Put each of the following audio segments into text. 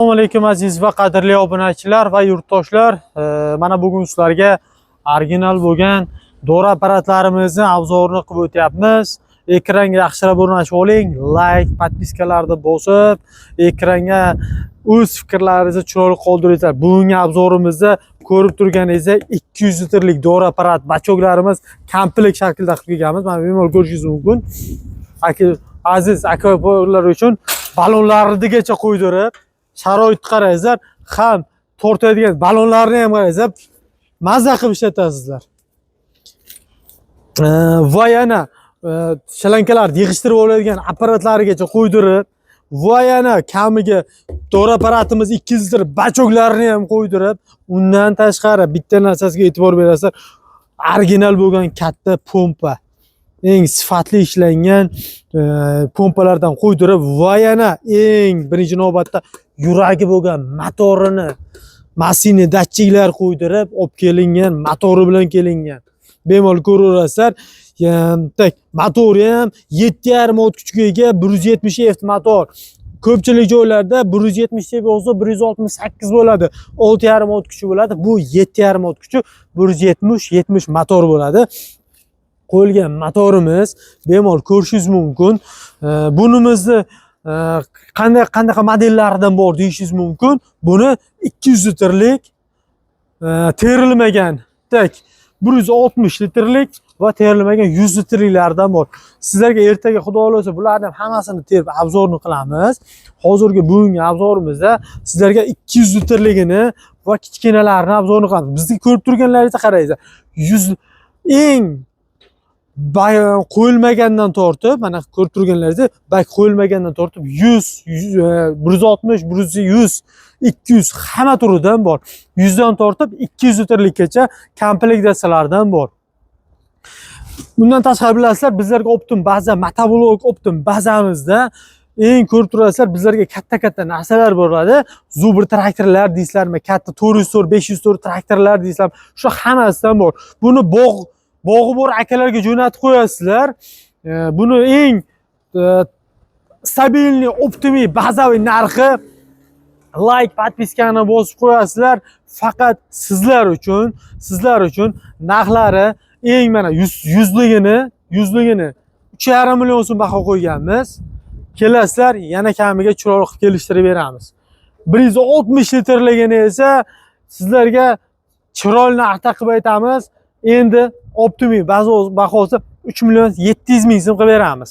Assalomu alaykum, aziz va qadrli obunachilar va yurtdoshlar. Mana bugun sizlarga original bo'lgan dori apparatlarimizni обзор ini qilib o'tyapmiz. Ekranga yaxshilab o'rnashib oling, layk, подписка larni bosib, ekranga o'z fikrlaringizni chiroyli qoldiringlar. Bugungi обзор imizda ko'rib turganingizdek 200 litrlik dori apparat бачок larimiz komplekt shaklda qilib kelganmiz. Mana, bemalol ko'rishingiz mumkin. Aka, aziz aka-opalar uchun ballonlarnigacha qo'ydirib, sharoitni qarangizlar, ham tortadigan ballonlarni ham qarangizlar, mazza qilib ishlatasizlar. Va yana shalankalarni yig'ishtirib oladigan apparatlarigacha qo'ydirib, va yana kamiga dori apparatimiz 200 litr бачок larini ham qo'ydirib, undan tashqari bitta narsasiga e'tibor berasizlar: original bo'lgan katta pompa, eng sifatli ishlangan pompalardan qo'ydirib, va yana eng birinchi navbatda yuragi bo'lgan motorini masina datchiklar qo'ydirib olib kelingan, motori bilan kelingan, bemalol ko'raverasizlar. Так, motori ham 7,5 ot kuchga ega, 170 F motor. Ko'pchilik joylarda 170 deb yozsa, 168 bo'ladi, 6,5 ot kuchi bo'ladi. Bu 7,5 ot kuchi, 170 70 motor bo'ladi. Qo'yilgan motorimiz, bemalol ko'rishingiz mumkin. Bunimizni qanday, qanaqa modellaridan bor deyishingiz mumkin. Buni 200 litrlik terilmagan, так, 160 litrlik va terilmagan 100 litrliklardan bor. Sizlarga ertaga, xudo xohlasa, bularni ham hammasini terib обзор ni qilamiz. Hozirgi bugungi обзор imizda sizlarga 200 litrligini va kichkinalarini обзор ni qilamiz. Bizni ko'rib turganlaringizda, qarangizlar, 100 eng qo'yilmagandan tortib, mana, ko'rib turganlaringizdek, bak qo'yilmagandan tortib 100, 160, 100, 200, hamma turidan bor. 100 dan tortib 200 litrlikkacha komplektatsiyalardan bor. Bundan tashqari, bilasizlar, bizlarga оптом baza, motoblok оптом bazamizda eng ko'rib turasizlar, bizlarga katta katta narsalar bo'ladi. Zubr traktorlar deysizlarmi, katta 404, 504 traktorlar deysizlarmi, shu hammasidan bor. Buni bog'i bor akalarga jo'natib qo'yasizlar. Buni eng стабильный, оптовый, bazaviy narxi, layk, подписка ni bosib qo'yasizlar. Faqat sizlar uchun narxlari eng, mana, 100 ligini 3,5 million so'm baho qo'yganmiz. Kelasizlar, yana kamiga chiroyli qilib kelishtirib beramiz. 160 litrligini esa sizlarga chiroyli narxda qilib aytamiz. Endi оптовый bahosi 3 million 700 ming so'm qilib beramiz.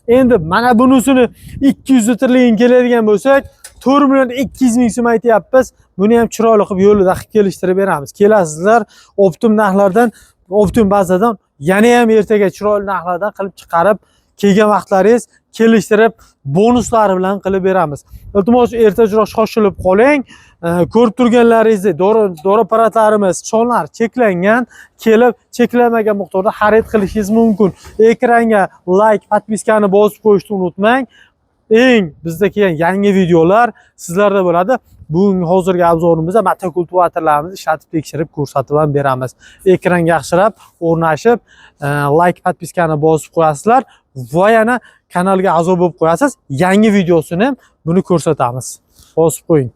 Endi mana bunisini, 200 litrligini keladigan bo'lsak, 4 million 200 ming so'm aytyapmiz. Buni ham chiroyli qilib yo'lida qilib kelishtirib beramiz. Kelasizlar, оптом narxlardan, оптом bazadan yana ham ertaga chiroyli narxlardan qilib chiqarib, kelgan vaqtlaringiz kelishtirib, bonuslari bilan qilib beramiz. Iltimos, ertaroq shoshilib qoling. Ko'rib turganlaringizdek, dori apparatlarimiz sonlar cheklangan, kelib cheklanmagan miqdorda xarid qilishingiz mumkin. Ekranga layk, подписка ni bosib qo'yishni unutmang. Eng bizda kelgan yangi videolar sizlarda bo'ladi. Bugungi, hozirgi обзор imizda motokultivatorlarimizni ishlatib, tekshirib, ko'rsatib ham beramiz. Ekranga yaxshilab o'rnashib, layk, подписка ni bosib qo'yasizlar va yana kanalga a'zo bo'lib qo'yasiz. Yangi videosini ham buni ko'rsatamiz. Bosib qo'ying.